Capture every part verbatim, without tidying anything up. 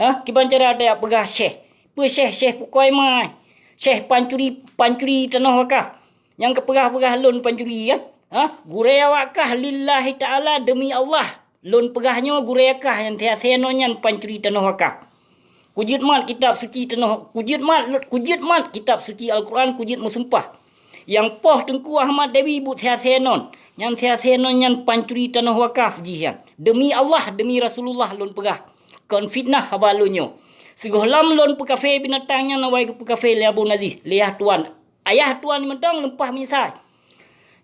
Ha? Kiban cara tajak peugah syekh. Peue syekh, syekh pukoi mai. Syekh pancuri, pancuri tanoh wakaf. Nyang keupeugah-peugah lôn pancuri kan? Ha? Gurée awak kah lillahi ta'ala, demi Allah. Lôn peugah nyoe gurée kah nyang tiasé nyoe nyan pancuri tanoh wakaf. Kujeuet mat kitab suci tanoh, kujeuet mat, kujeuet mat kitab suci Al-Quran, kujeuet meusumpah. Nyang poh Teungku Ahmad Dewi buet siasé non, nyang siasé non nyan pancuri tanoh wakaf jih nyan. Demi Allah, demi Rasulullah lôn peugah. Kon fitnah haba lôn nyoe. Sigohlom lôn peukafé binatang nyan awai geupeukafé lé Abu Nazis, lé yah tuan. Ayah tuan mantong lumpah meunyeusai.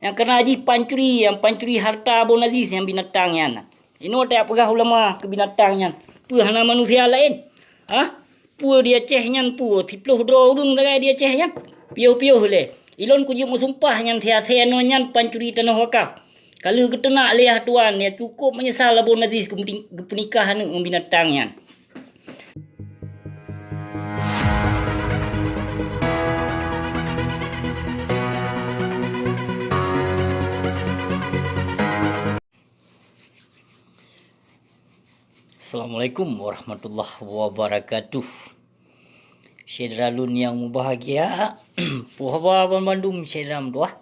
Nyang keuna jih pancuri, nyang pancuri hareuta Abu Nazis nyang binatang nyan. Inoe tajak peugah ulama keu binatang nyan. Peue hana manusia laén? Hah? Peue di Aceh nyan peue? Siplôh droe ureuëng sagai di Aceh nyan. Piôh-piôh lé. Ilôn kujeuet meusumpah nyan siasé nyoe nyan pancuri tanoh wakaf. Ka lheueh geuteunak lé yah tuan, ya cukôp meunyeusal Abu Nazis geupeunikah aneuëk ngon binatang nyan. Assalamualaikum warahmatullahi wabarakatuh. Syedara lôn nyang mubahgia, peue haba banmandum syedara meutuwah.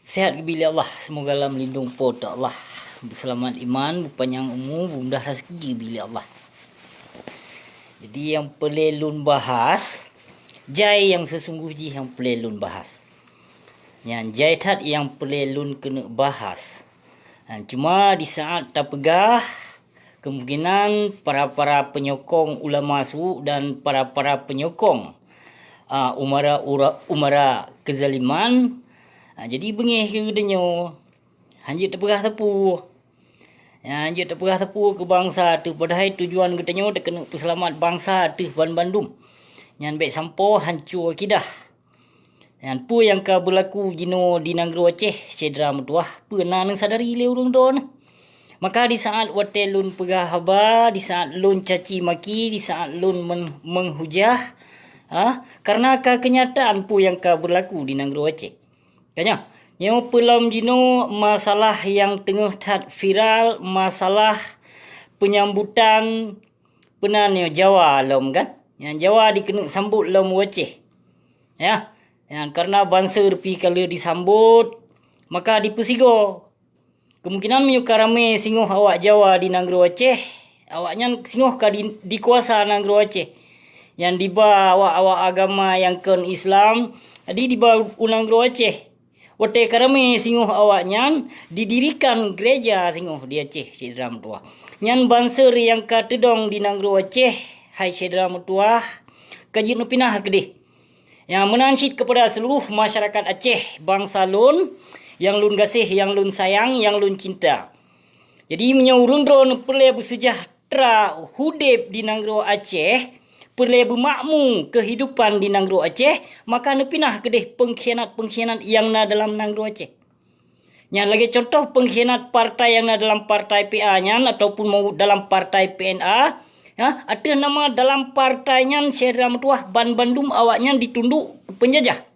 Sehat geubi lé Allah, semoga lam lindong Po teu Allah. Beuseulamat iman, beupanyang umu, beumudah raseuki geubi lé Allah. Jadi nyang peureulée lôn bahas, jai nyang seusunggoh jih nyang peureulée lôn bahas. Nyan jai that nyang peureulée lôn keuneuk bahas. Cuma di saat tapeugah, kemungkinan para-para penyokong ulama su dan para-para penyokong, a, umara, ura-, umara kezaliman, a, jadi beungéh keu geutanyoe. Hanjeuet tapeugah sapeue. Nyan jeuet tapeugah sapeue keu bansa teuh, padahai tujuan geutanyoe takeuneuk peuseulamat bansa teuh banmandum. Nyan bék sampoe hanco akidah. Nyan peue nyang ka beulaku jinoe di nanggroe Aceh, syedara meutuwah, peue na neusadari lé ureuëng droeneuh? Maka di saat watée lôn peugah haba, di saat lôn caci maki, di saat lôn men-, meuhujah, ha, kareuna ka keunyataan peue nyang ka beulaku di nanggroe Aceh. Ka nyoe, nyoe peulom jinoe masalah nyang teungoh that viral, masalah peunyambutan peunan nyoe Jawa lom kan? Nyang Jawa dikeuneuk sambot lom u Aceh. Ya, nyang kareuna banser pih ka lheueh disambot, maka dipeusigoe. Kemungkinan meunyoe ka ramé singoh awak Jawa di nanggroe Aceh, awaknyan singoh ka di, dikuasa nanggroe Aceh. Nyang diba awak-awak agama nyang kon Islam, jadi diba u nanggroe Aceh. Watée ka ramé singoh awaknyan, didirikan gereja singoh di Aceh, syedara meutuwah. Nyan banser nyang ka teudong di nanggroe Aceh, hai syedara meutuwah, ka jeuet neupinah keudeh. Nyang meunan cit keupada seuluruh masyarakat Aceh, bansa lôn, nyang lôn gaséh, nyang lôn sayang, nyang lôn cinta. Jadi, meunyoe ureuëng droeneuh peureulée beuseujahteura udeb di nanggroe Aceh, peureulée beumakmu keuhidupan di nanggroe Aceh, maka neupinah keudeh peungkhianat-peungkhianat nyang na dalam nanggroe Aceh. Nyan lagée cuntoh peungkhianat partai nyang na dalam partai P A nyan ataupun mau dalam partai P N A, ya, ateueh nama dalam partai nyan syedara meutuwah banbandum awaknyan ditunduk keu peunjajah.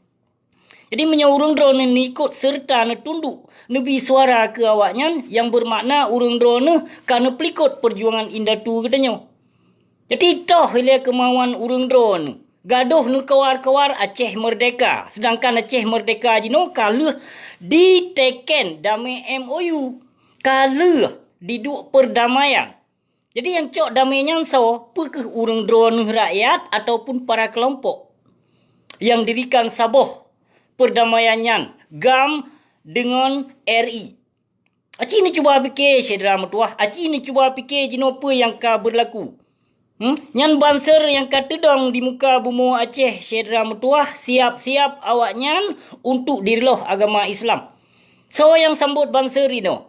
Jadi meunyoe ureuëng droeneuh neuikot seureuta neutunduk neubi suara keu awaknyan, nyang beumakna ureuëng droeneuh ka neupeulikot peujuangan indatu geutanyoe. Jadi toh ilée keumauan ureuëng droeneuh, gadoh neukawar-kawar Aceh Merdeka, seudangkan Aceh Merdeka jinoe ka lheueh diteken damé M O U, ka lheueh diduek peurdamaian. Jadi nyang cok damé nyan soe? Peu kheueh ureuëng droeneuh rakyat ataupun para keulompok nyang dirikan saboh peurdamaian nyan GAM deungon R I? Aci neucuba pike, syedara meutuwah, aci neucuba pike jinoe peue nyang ka beurlaku. Hmm? Nyan banser nyang ka teudong di muka bumoe Aceh, syedara meutuwah, siab-siab awaknyan untuk direulôh agama Islam. Soe nyang sambot banser inoe?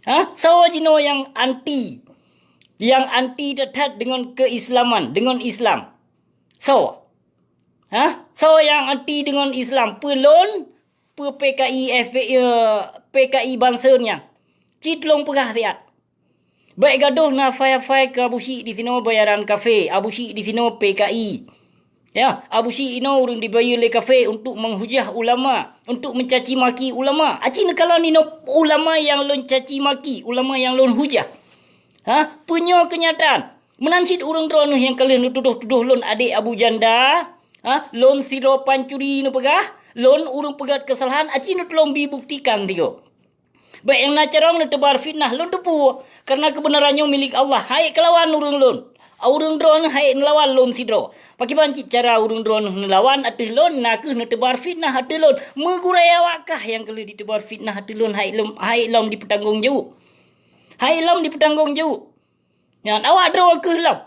Ha? Soe jinoe nyang anti? Nyang anti that-that deungon keuislaman, deungon Islam. Soe? Ha? Soe nyang anti deungon Islam? Peue lôn, peue P K I, F P I, eh, P K I banser nyan? Cit lôn peugah siat. Bék gadoh na fai-fai keu Abu Syik disinoe bayaran kafé, Abu Syik disinoe P K I. Ya, Abu Syik inoe ureuëng dibayeue lé kafé untuk menghujah ulama, untuk mencaci maki ulama. Aci neukalon inoe ulama nyang lôn caci maki, ulama nyang lôn hujah. Ha? Peue nyoe keunyataan? Meunan cit ureuëng droeneueh nyang ka lheueh neutudoh-tudoh lôn adék Abu Janda, ha, lôn sidroe pancuri neupeugah, lôn ureuëng peugét keusalahan, aci neutulông bi buktikan tigoe. Bék nyang na carông neuteubar fitnah lôn teupeu, kareuna keubeunaran nyoe milék Allah, hai keulawan ureuëng lôn. Ureuëng droeneueh hai neulawan lôn sidroe. Pakriban cit cara ureuëng droeneueh neulawan ateueh lôn, na kheueh neuteubar fitnah ateueh lôn. Meugurée awak kah nyang ka lheueh jiteubar fitnah ateueh lôn, hai lom, hai lom jipeutanggong jaweueb. Hai lom jipeutanggong jaweueb. Nyan awak droe kheueh lom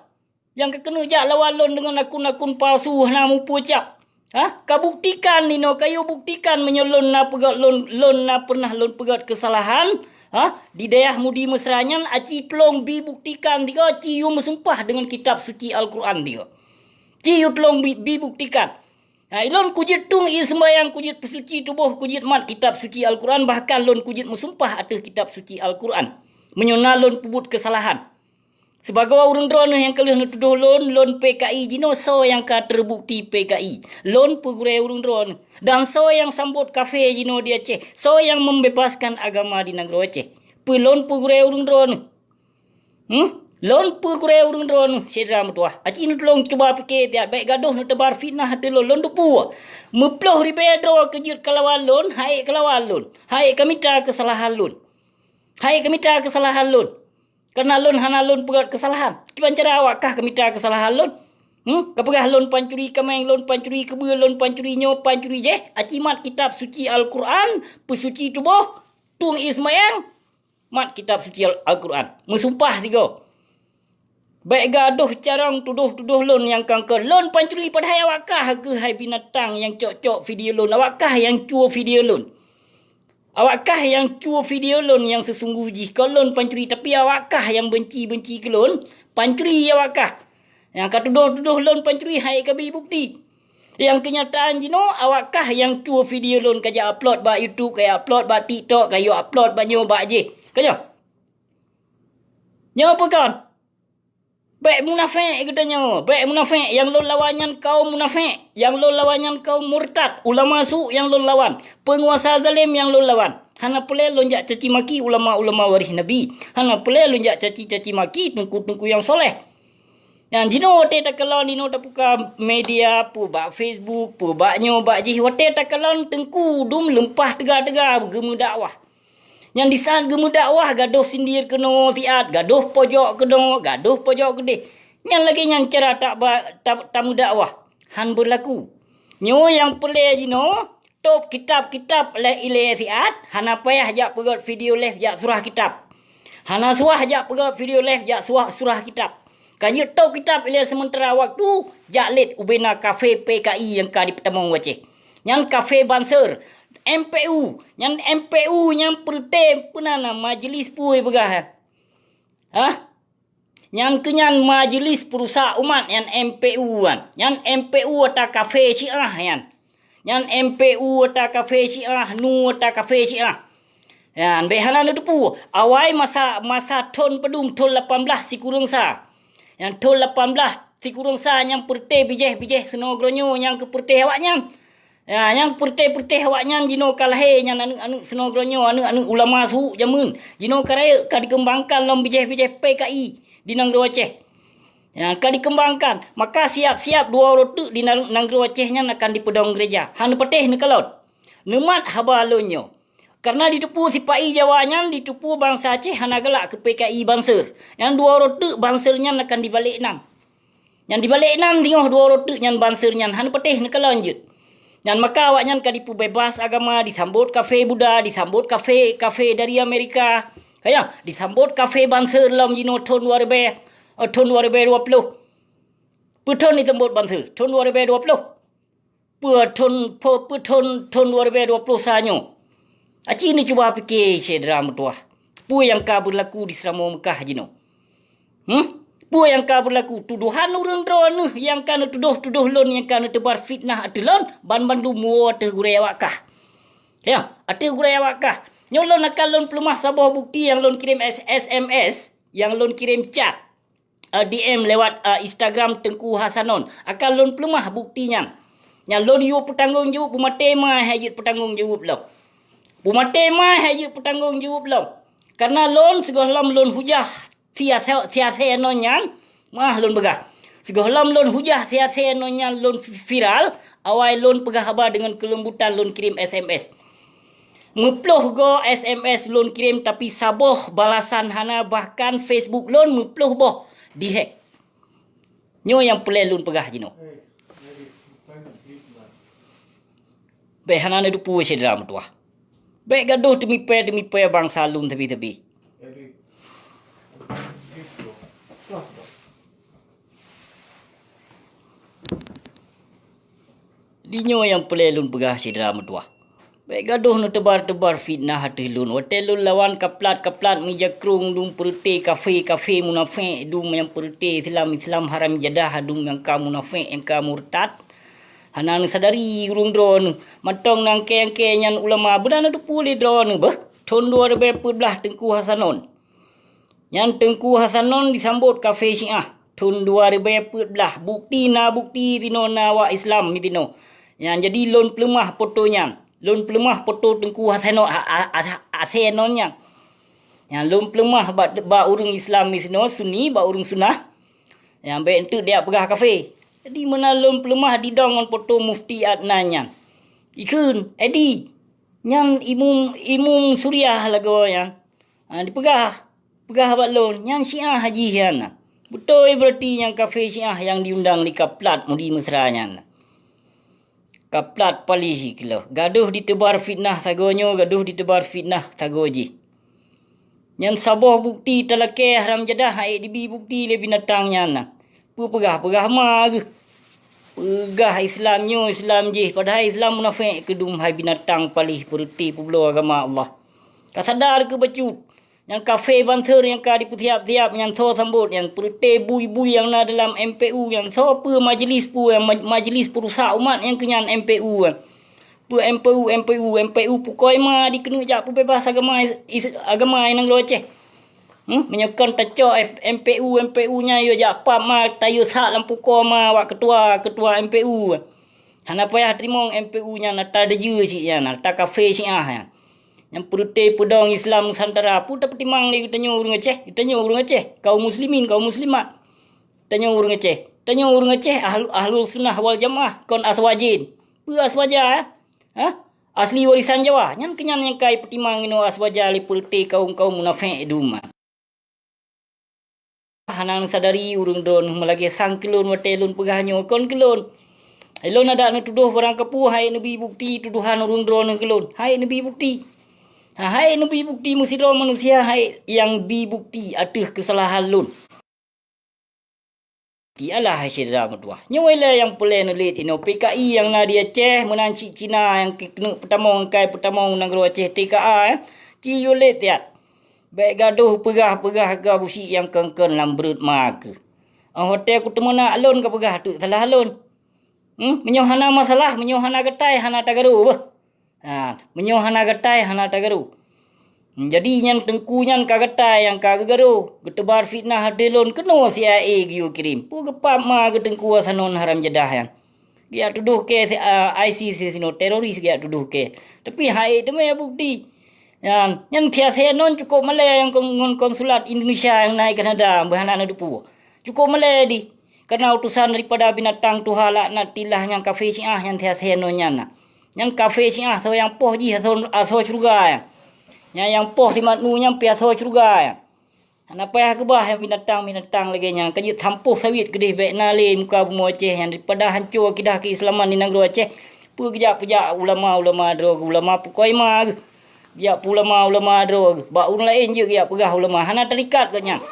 nyang ka keuneuk jak lawan lôn deungon akun-akun palsu hana mupeue cap. Ha? Ka buktikan inoe, kayue buktikan meunyoe lôn na peugét lôn, lôn na peureunah lôn peugét keusalahan, ha? Di dayah Mudi Mesra nyan, aci tulông bi buktikan tigoe, ci yue meusumpah deungon kitab suci Al-Quran tigoe. Ci yue tulông bi, bi buktikan. Ha, lôn kujeuet tueng ié seumbahyang, kujeuet peusuci tuboh, kujeuet mat kitab suci Al-Quran, bahkan lôn kujeuet meusumpah ateueh kitab suci Al-Quran. Meunyoe na lôn peubuet keusalahan. Sibagoe ureuëng droeneueh nyang ka lheueh neutudoh lôn, lôn P K I jinoe, soe nyang ka teubukti P K I? Lôn peugurée ureuëng droeneueh. Dan soe nyang sambot kafé jinoe di Aceh? Soe nyang membebaskan agama di nanggroe Aceh? Peue lôn peugurée ureuëng droeneueh? Hmm? Lôn peugurée ureuëng droeneueh, syedara meutuwah. Aci neutulông cuba pike tiat, bék gadoh neuteubar fitnah ateueh lôn. Lôn teupeu, meuploh ribée droe keujeuet keulawan lôn, hai keulawan lôn, hai kamita keusalahan lôn. Hai kamita keusalahan lôn. Kareuna lôn hana lôn peugét keusalahan. Kiban cara awak kah kamita keusalahan lôn? Hmm? Kapeugah lôn pancuri kaméng, lôn pancuri keubeue, lôn pancuri nyoe, pancuri jéh, aci mat kitab suci Al-Quran, peusuci tuboh, tueng ié seumbahyang, mat kitab suci Al-, Al-Quran. Meusumpah tigoe. Bék gadoh carông tudoh-tudoh lôn nyang kangkon. Lôn pancuri padahai awak kah keuh hai binatang nyang cok-cok video lôn. Awak kah nyang cue video lôn. Awak kah nyang cue video lôn nyang seusunggoh jih. Kon lôn pancuri, tapi awak kah nyang benci-benci keu lôn, pancuri awak kah. Nyang ka tudoh-tudoh lôn pancuri hai kabi bukti. Nyang keunyataan jinoe, awak kah nyang cue video lôn kajak upload bak YouTube, kajak upload bak TikTok, kayue upload bak nyoe bak jéh. Ka nyoe? Nyoe peue kon? Bék munafék geutanyoe, bék munafék. Nyang lôn lawan nyan kaum munafék, nyang lôn lawan nyan kaum murtad, ulama su nyang lôn lawan, peunguasa zalem nyang lôn lawan. Hana peureulée lôn jak caci maki ulama-ulama waréh Nabi. Hana peureulée lôn jak caci-caci maki teungku-teungku nyang soléh. Nyan jinoe watée takalon inoe tapuka media, peue bak Facebook, peue bak nyoe bak jih, watée takalon teungku dum leumpah teuga-teuga geumeudakwah. Nyan disaat geumeudakwah gadoh sindir keunoe siat, gadoh pojok keunoe, gadoh pojok keudeh. Nyan lagée nyan cara ta-, ba-, ta-, tameudakwah, han beurlaku. Nyoe nyang peureulée jinoe, tôb kitab-kitab lé ilée siat, hana payah jak peugét video lé jak surah kitab. Hana suah jak peugét video lé jak suah surah kitab. Ka jeuet tôb kitab ilée seumeuntara waktu, jak lét ubena kafé P K I nyang ka jipeutamong u Aceh. Nyan kafé banser, M P U, nyan M P U nyang peureute peue nan na majeulis peue peugah, ha? Nyan keu nyan majeulis peurusak umat nyan M P U nyan. Nyan M P U ata kafé Syiah nyan. Nyan M P U ata kafé Syiah, nu ata kafé Syiah. Nyan bék hana neuteupeue, awai masa, masa thon padum, thon lapan blaih sikureueng sa. Nyan thon lapan blaih sikureueng sa nyang peureute bijéh-bijéh seunoe geuronyoe nyang keu peureute awaknyan. Ya, nyang peureute-peureute awaknyan jinoe ka lahé nyan aneuëk-aneuëk seunoe geuronyoe, aneuëk-aneuëk ulama su jameun. Jinoe ka rayeuk ka dikeumbangkan lom bijéh-bijéh P K I di nanggroe Aceh. Ya, ka dikeumbangkan. Maka siap-siap dua uroe teuk di nang-, nanggroe Aceh nyan akan dipeudong geureja. Hana patéh neukalon. Neumat haba lôn nyoe. Kareuna jiteupeue sipa-i Jawa nyan, jiteupeue bansa Aceh hana galak keu P K I banser. Nyang dua uroe teuk banser nyan akan dibalek nan. Nyan dibalek nan teungoh dua uroe teuk nyan banser nyan hana patéh neukalon jeuet. Nyan maka awaknyan ka dipeubeubaih agama, disambot kafé Buddha, disambot kafé, kafé dari Amerika. Kaya, disambot kafé banser lom jinoe thon dua ribée, eh, thon dua ribée dua ploh. Peue thon disambot banser? Thon dua ribée dua ploh. Peue thon, peue, peue thon, thon dua ribée dua ploh sa nyoe? Aci neucuba pike syedara meutuwah, peue nyang ka beurlaku di Seuramoe Meukah jinoe? Hmm? Peue nyang ka beurlaku? Tudohan ureuëng droeneueh nyang ka neutudoh-tudoh lôn, nyang ka neuteubar fitnah ateueh lôn, banmandum woe ateueh gurée awak kah. Ya, ateueh gurée awak kah. Nyoe lôn akan lôn peuleumah saboh bukti nyang lôn kirém S-, S M S, nyang lôn kirém chat. eh, D M lewat, eh, Instagram Teungku Hasanon. Akan lôn peuleumah bukti nyan. Nyan lôn yue peutanggong jaweueb, beumaté ma hai jeuet peutanggong jaweueb lom. Beumaté ma hai jeuet peutanggong jaweueb lom. Kareuna lôn sigohlom lôn hujah siasé, siasé non nyan, Meu'ah lôn peugah. Sigohlom lôn hujah si Yasén nyan lôn viral, awai lôn peugah haba deungon keulembutan lôn kirém S M S. Meuploh goe S M S lôn kirém, tapi saboh balasan hana, bahkan Facebook lôn meuploh boh di-hack. Nyoe nyang peureulée lôn peugah jinoe. Bék hana neuteupeue syedara meutuwah. Bék gadôh teumipée-teumipée bansa lôn teubi-teubi. Di nyoe nyang peureulée lôn peugah syedara meutuwah. Bék gadôh neuteubar-teubar fitnah ateueh lôn. Watée lôn lawan kaplat-kaplat meujakrong dum peureuté kafé-kafé munafék, dum nyang peureuté Islam-Islam haram jadah, dum nyang ka munafék, nyang ka murtad. Hana neusadari ureuëng droeneuh, mantong nyang kée-kée nyan ulama, beuna neuteupeue lé droeneuh beuh. Thon dua ribée peuet blaih Teungku Hasanon. Nyan Teungku Hasanon disambot kafé Syiah. Thon dua ribée peuet blaih, bukeuti na, bukeuti tinoe na awak Islam tinoe. Nyan jadi lôn peuleumah poto nyan. Lôn peuleumah poto Teungku Hasanon, ha-, ha-, ha-, Hasanon nyan. Nyan lôn peuleumah bak, bak ureuëng Islam tinoe, Sunni, bak ureuëng Sunnah. Nyang bék eunteuk dijak peugah kafé. Jadi meunan lôn peuleumah didong ngon poto Mufti Adnan nyan. Ikheun, Edi, nyan imum, imum Suriah lagoe nyan. Ha, dipeugah, peugah bak lôn, nyan Syiah jih nyan. Beutôi beurati nyang kafé Syiah nyang diundang lé kaplat Mudi Mesra nyan. Kaplat paléh keuleuh, gadôh diteubar fitnah sagoe nyoe, gadôh diteubar fitnah sagoe jih. Nyan saboh bukeuti talakée haram jadah, han ék dibi bukeuti lé binatang nyan na. Peue peugah-peugah ma geuh. Peugah Islam nyoe Islam jih, padahai Islam munafék keudum, hai binatang paléh peureuté peubloe agama Allah. Ka sadar keu bacut. Nyan kafé banser nyang ka dipeusiab-siab nyan soe sambot, nyan peureuté bui-bui nyang na dalam M P U nyan soe, peue majlis peue, ma-, majlis peurusak umat nyang keu nyan M P U nyan. Peue M P U, M P U, M P U pukoi ma dikeuneuk jak peubeubaih agama is-, is-, agama i nanggroe Aceh. Hmm, meunyoe kon tacok M P U, M P U nyan yue jak pap ma, tayue sak lam pukoi ma awak keutua, keutua M P U. Hana payah teurimong M P U nyan ata deujeu cit nyan, ata kafé Syiah nyan. Nyang peureuté peudong Islam Nusantara, peue tapeutimang lé geutanyoe ureuëng Aceh, geutanyoe ureuëng Aceh, kaum muslimin, kaum muslimat. Tanyoe ureuëng Aceh, tanyoe ureuëng Aceh ahlu, ahlu sunnah wal jamaah, kon aswajen. Peue aswaja, eh? Ha? Asli warisan Jawa. Nyan keuh nyan nyang ka ipeutimang inoe aswaja lé peureuté kaum-kaum munafék dum. Hana neusadari ureuëng droeneuh meulagée sang keu lôn watée lôn peugah nyoe kon keu lôn. Lôn adak neutudôh barang kapeue, han ék neubi bukeuti tudohan ureuëng droeneuh keu lôn. Han ék neubi bukeuti. Ha, han ék neubi bukeuti meusidroe manusia, han ék nyang bi bukeuti ateueh keusalahan lôn. Di Allah hai syedara meutuwah. Nyoe ilée nyang peureulée neulet inoe P K I nyang na di Aceh, meunan cit Cina nyang keuneuk peutamong, kai peutamong nanggroe Aceh T K A, eh. Ci yue let tiat. Bék gadôh peugah-peugah ka busyik nyang kon-kon lam breuet ma keuh. Óh watée kuteumeunak lôn ka peugah teuk salah lôn. Hmm, meunyoe hana masalah, meunyoe hana gatai, hana tagaro beuh. Ha, meunyoe hana gatai, hana tagaro. Jadi nyan teungku nyan ka gatai nyang ka geugaro, geuteubar fitnah ateueh lôn keunoe C I A geuyue kirém. Peue geupap ma geuteungku Hasanon haram jadah nyan. Geujak tudoh kée, ah, I S I S sinoe teroris geujak tudoh kée. Tapi han ék teumé bukeuti. Nyan, nyan siasé non cukôp malée nyang kon-, ngon konsulat Indonesia nyang na i Kanada, beuhana na deupue. Cukôp malée di. Karena utosan daripada binatang tuha laknatillah nyang kafé Syiah nyan siasé non nyan na. Nyan kafé Syiah, soe nyang poh jih asoe, asoe syeuruga nyan. Nyan nyang poh si Mat Nu nyan pih asoe syeuruga nyan. Hana payah keubah nyang binatang-binatang lagée nyan, ka jeuet sampôh sawét keudeh bék na lé muka bumoe Aceh nyan daripada hanco akidah keuislaman di nanggroe Aceh. Peue geujak peujak ulama-ulama droe geuh, ulama pukoi ma geuh. Geujak peuulama-ulama droe geuh. Bak ureuëng laén jeuet geujak peugah ulama. Hana tarikat geuh nyan.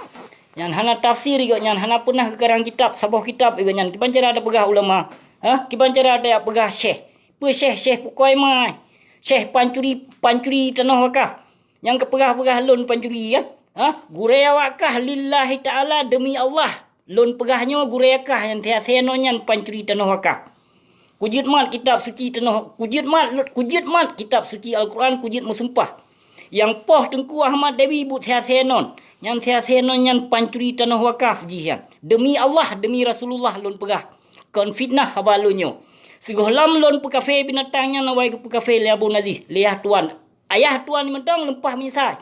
Nyan hana tafsir geuh nyan, hana peunah geukarang kitab, saboh kitab geuh nyan. Kiban cara tapeugah ulama? Ha? Kiban cara tajak peugah syekh? Peue syekh, syekh pukoi ma? Syekh pancuri, pancuri tanoh wakaf. Nyang kapeugah-peugah lôn pancuri, kan? Ha? Gurée wakaf lillahi ta'ala, deumi Allah. Lôn peugah nyoe gurée wakaf nyang siasé non nyan pancuri tanoh wakaf. Kujeuet mat kitab suci tanoh, kujeuet mat, kujeuet mat kitab suci Al-Quran, kujeuet meusumpah. Nyang poh Teungku Ahmad Dewi buet siasé non, nyang siasé non nyan pancuri tanoh wakaf jih nyan. Deumi Allah, deumi Rasulullah lôn peugah. Kon fitnah haba lôn nyoe. Sigohlom lôn peukafé binatang nyan awai geupeukafé lé Abu Nazis, lé yah tuan. Ayah tuan mantong lumpah meunyeusai.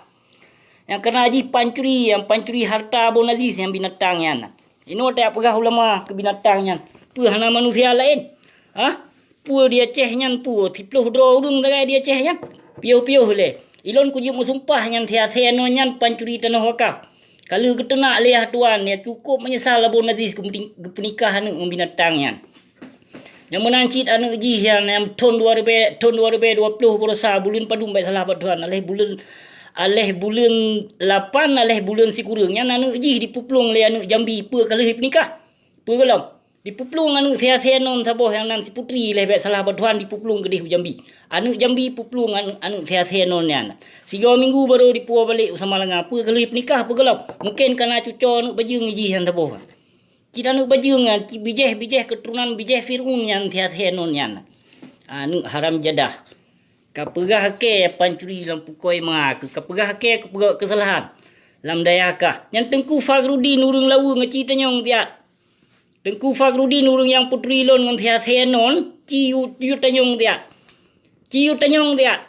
Nyang keuna jih pancuri, nyang pancuri hareuta Abu Nazis nyang binatang nyan. Inoe tajak peugah ulama keu binatang nyan. Peue hana manusia laén? Hah? Peue di Aceh nyan peue? Siplôh droe ureuëng sagai di Aceh nyan. Piôh-piôh lé. Ilôn kujeuet meusumpah nyan siasé nyan pancuri tanoh wakaf. Ka lheueh geuteunak lé yah tuan, ya cukôp meunyeusal Abon Aziz geupeunikah aneuëk ngon binatang nyan. Nyang meunan cit aneuëk jih nyan, nyang thon dua ribèe, thon dua ribèe dua ploh baroesa buleuen padum bèk salah bak tuan, aléh buleuen, aléh buleuen lapan, aléh buleuen sikureueng. Nyan aneuëk jih dipeuplueng lé aneuëk Jambi peue ka lheueh peunikah. Peue gohlom? Dipeuplueng aneuëk siasé non saboh nyang nan si putri lé bèk salah bak tuan dipeuplueng keudeh u Jambi. Aneuëk Jambi peuplueng aneuëk, aneuëk siasé non nyan. Sigoe minggu barô dipuwoe balek u Samalanga. Peue ka lheueh peunikah peue gohlom? Mungken ka na cuco aneuëk bajeueng jih nyan saboh. Cit aneuëk bajeueng nyan, cit bijéh-bijéh keuturonan bijéh Fir'aun nyan siasé non nyan. Aneuëk haram jadah. Ka peugah kée pancuri lam pukoi ma keuh, ka peugah kée keu peugah keusalahan lam dayah kah. Nyan Teungku Fakhruddin ureuëng Laweue ngon ci tanyong siat. Teungku Fakhruddin ureuëng nyang peuturi lôn ngon siasé non, ci yue, yue tanyong siat. Ci yue tanyong siat.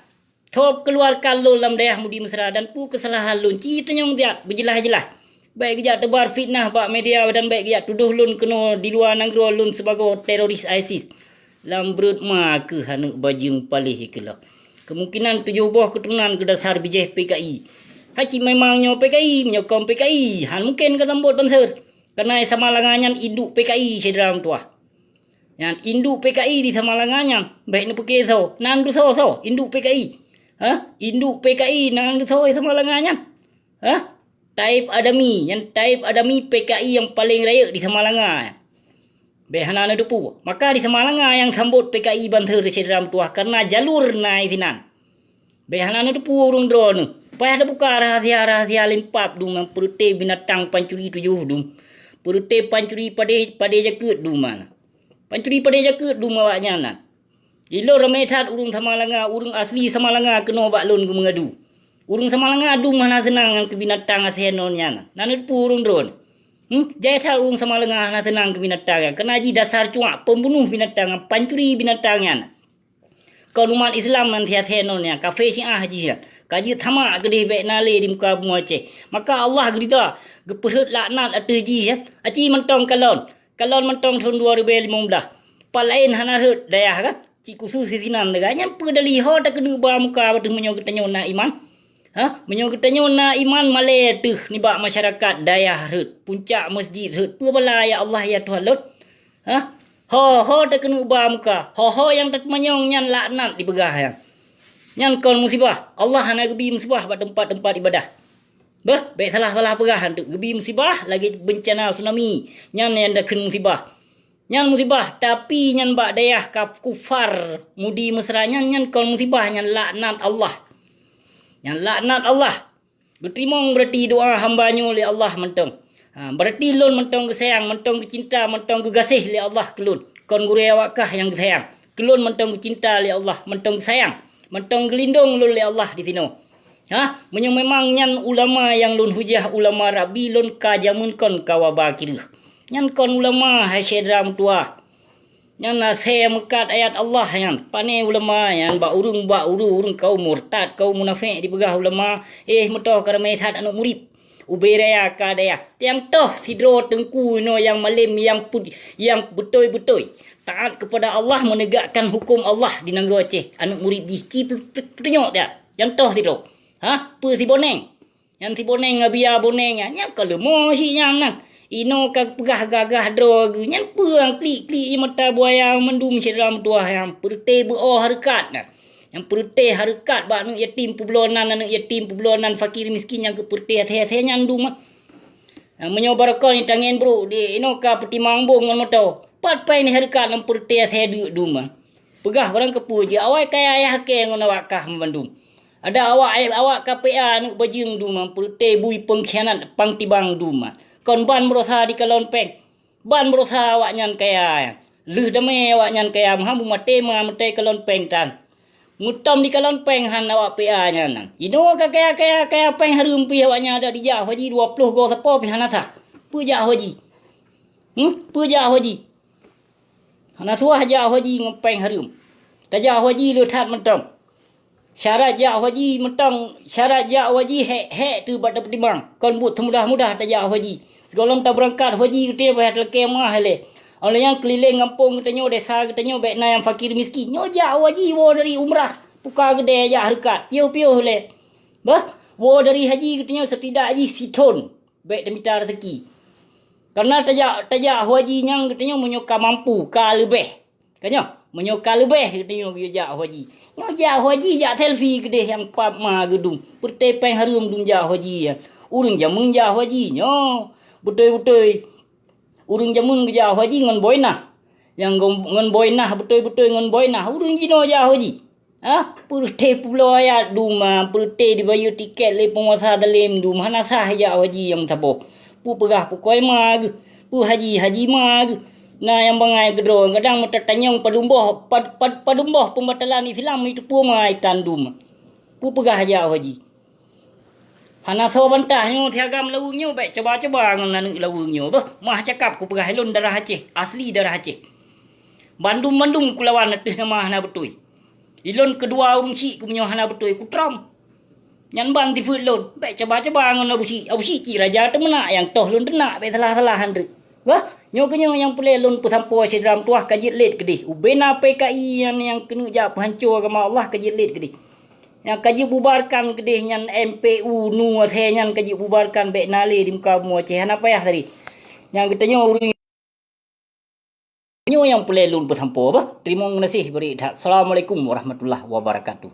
Thop keuluarkan lôn lam dayah Mudi Mesra dan peue keusalahan lôn, ci tanyong siat beujeulaih-jeulaih. Bèk geujak teubar fitnah bak media dan bèk geujak tudoh lôn keunoe di luwa nanggroe lôn sibagoe teroris ISIS. Lam breuet ma keuh aneuëk bajeueng paléh keulok. Keumungkinan tujoh boh keuturonan keu dasar bijéh PKI. Hai cit memang nyoe PKI, meunyoe kon PKI, han mungken ka sambot banser. Kareuna Samalanga nyan induek PKI syedara meutuwah. Nyan induek PKI di Samalanga nyan, bèk neupeuké soe, nan deusoe soe, induek PKI. Hah? Induek PKI nan deusoe Samalanga nyan. Hah? Taib Adami, nyan Taib Adami PKI nyang paleng rayeuk di Samalanga. Bèk hana neuteupeue. Maka di Samalanga nyang sambot PKI banser syedara meutuwah kareuna jalur na i sinan. Bèk hana neuteupeue ureuëng droeneuh. Payah teubuka rahasia-rahasia limpab dum nyang peureuté binatang pancuri tujoh dum. Peureuté pancuri padé, padé jakeuet dum na. Pancuri padé jakeuet dum awaknyan na. Ilôn ramé that ureuëng Samalanga, ureuëng asli Samalanga keunoe bak lôn geumeungadu. Ureuëng Samalanga dum hana seunang ngon keu binatang asé non nyan. Na neuteupeue ureuëng droeneuh? Hmm? Jai that ureuëng Samalanga hana seunang keu binatang nyan. Kareuna jih dasar cuak pembunuh binatang nyan, pancuri binatang nyan. Kon umat Islam nyan siasé non nyan, kafé Syiah jih nyan. Ka jeuet sama keudeh bèk na lé di muka bumoe Aceh. Maka Allah geurida, geupeurhot laknat ateueh jih nyan. Aci mantong kalon. Kalon mantong thon dua ribèe limong blah. Pat laén hana rhot dayah kan? Cit khusos di sinan teuga. Nyan peue dalih ho takeuneuk ba muka ateueh meunyoe geutanyoe na iman? Hah? Meunyoe geutanyoe na iman malèe teuh nibak masyarakat dayah rhot, puncak masjid rhot. Peue bala ya Allah ya Tuhan lôn? Hah? Ho, ho takeuneuk ba muka. Ho, ho nyang tateumanyong nyan laknat dipeugah nyan. Nyan kon musibah. Allah hana geubi musibah bak teumpat-teumpat ibadah. Beuh, bèk salah-salah peugah anteuk. Geubi musibah lagèe beuncana tsunami. Nyan nyang takheun musibah. Nyan musibah, tapi nyan bak dayah kaf-, kufar Mudi Mesra nyan, nyan kon musibah, nyan laknat Allah. Nyan laknat Allah. Geuteurimong beurati doa hamba nyoe lé Allah mantong. Ha, beurati lôn mantong geusayang, mantong geucinta, mantong geugaséh lé Allah keu lôn. Kon gurèe awak kah nyang geusayang. Keu lôn mantong geucinta lé Allah, mantong geusayang, mantong geulindong lôn lé Allah disinoe. Hah? Meunyoe memang nyan ulama nyang lôn hujah ulama Rabbi, lôn ka jameun kon ka waba kireueh. Nyan kon ulama, hai syedara meutuwah. Nyan asèe meukat ayat Allah nyan. Pané ulama nyan bak ureuëng, bak ureuëng, ureuëng kaum murtad, kaum munafék dipeugah ulama, eh, meutoh ka ramé that aneuëk murit. Ubé raya ka dayah. Nyang toh sidroe teungku inoe nyang malem, nyang put-, nyang beutôi-beutôi taat keupada Allah, meunegakkan huköm Allah di nanggroe Aceh. Aneuëk murit jih ci peu-, peu-, peutunyok that. Nyang toh sidroe. Hah? Peue si Boneng? Nyan si Boneng, Abia Boneng nyan. Nyan ka leumo si nyan nan. Inoe ka peugah gagah droe geuh. Nyan peue nyang klik-klik i mata buaya mandum syedara meutuwah nyang peureuté beuoh hareukat nyan. Nyang peureuté hareukat bak aneuëk yatim peubloe nan, aneuëk yatim peubloe nan, fakir miskin nyang geupeureuté asèe-asèe nyan dum. Nah, meunyoe barokon tangen brok di inoe ka peutimang bong ngon moto. Pat péng di hareukat nyang peureuté asèe deuk dum. Peugah barang keupeue jih, awai kaya yah kée ngon awak kah mandum. Ada awak, awak K P A aneuëk bajeueng dum, peureuté bui pengkhianat pang tibang dum. Kon ban beurosa dikalon péng. Ban beurosa awaknyan kaya. Lheueh damé awaknyan kaya, meuham beumaté ma meutai kalon péng tan. Meutom dikalon péng han awak P A nyan nan. Jinoe ka kaya-kaya, kaya péng hareuem pih awaknyan adak dijak haji dua ploh goe sapo pih hana sah. Peue jak haji? Hmm? Peue jak haji? Hana suah jak haji ngon péng hareuem. Tajak haji le that mantong. Syarat jak haji mantong, syarat jak haji hék-hék teuh bak tapeutimang. Kon buet seumudah-mudah tajak haji. Sigohlom tabeurangkat haji geutanyoe payah talakée meuah ilée. Óh lheueh nyan keulileng gampông geutanyoe, desa geutanyoe bék na nyang fakir miskin. Nyoe jak haji woe dari umrah, puka geudée jak hareukat, piôh-piôh ilée. Bah, woe dari haji geutanyoe setidak jih sithon, bék tamita raseuki. Kareuna tajak, tajak haji nyan geutanyoe meunyoe ka mampu, ka leubeh. Ka nyoe, meunyoe ka leubeh geutanyoe geujak haji. Nyoe jak haji, jak selfie keudeh nyang pat ma geudum. Peureutée péng hareuem dum jak haji nyan. Ureuëng jameun jak haji nyoe. Beutôi-beutôi. Ureuëng jameun geujak haji ngon boinah. Nyang ngon, ngon boinah, beutôi-beutôi ngon boinah. Ureuëng jinoe jak haji. Ha? Peureutée pulo ayat dum, ha, peureutée dibayeue tiket lé peunguasa dalem dum, hana sah jak haji nyang saboh. Peue peugah pukoi ma geuh, peue haji, haji ma geuh. Na nyang bangai keudroe, kadang meutatanyong padum boh, pad-, pad-, padum boh pembatalan Islam itu peue ma itan dum. Peue peugah jak haji. Hana soe bantah nyoe, si agam laweueng nyoe bék cuba-cuba ngon aneuëk laweueng nyoe. Beuh, meuah cakap kupeugah ilôn darah Aceh, asli darah Aceh. Bandum-bandum kulawan ateueh nama hana beutôi. Ilôn keudua ureuëng chik keu meunyoe hana beutôi kutrom. Nyan ban sifeuet lôn, bék cuba-cuba ngon Abu Syik. Abu Syik cit raja teumeunak, nyang toh lôn teunak, bék salah-salah han treuk. Wah, nyoe keuh nyoe nyang peureulée lôn peusampoe syedara meutuwah ka jeuet lét keudeh. Ubena P K I nyan nyang keuneuk jak peuhanco agama Allah ka jeuet lét keudeh. Nyang ka jibubarkan keudeh nyan M P U nu asée nyan ka jibubarkan bék na lé di muka bumoe Aceh, hana payah tadi. Nyang geutanyoe ureuëng nyoe nyang peureulée lôn peusampoe bah. Teurimong geunaséh bri that. Assalamualaikum warahmatullahi wabarakatuh.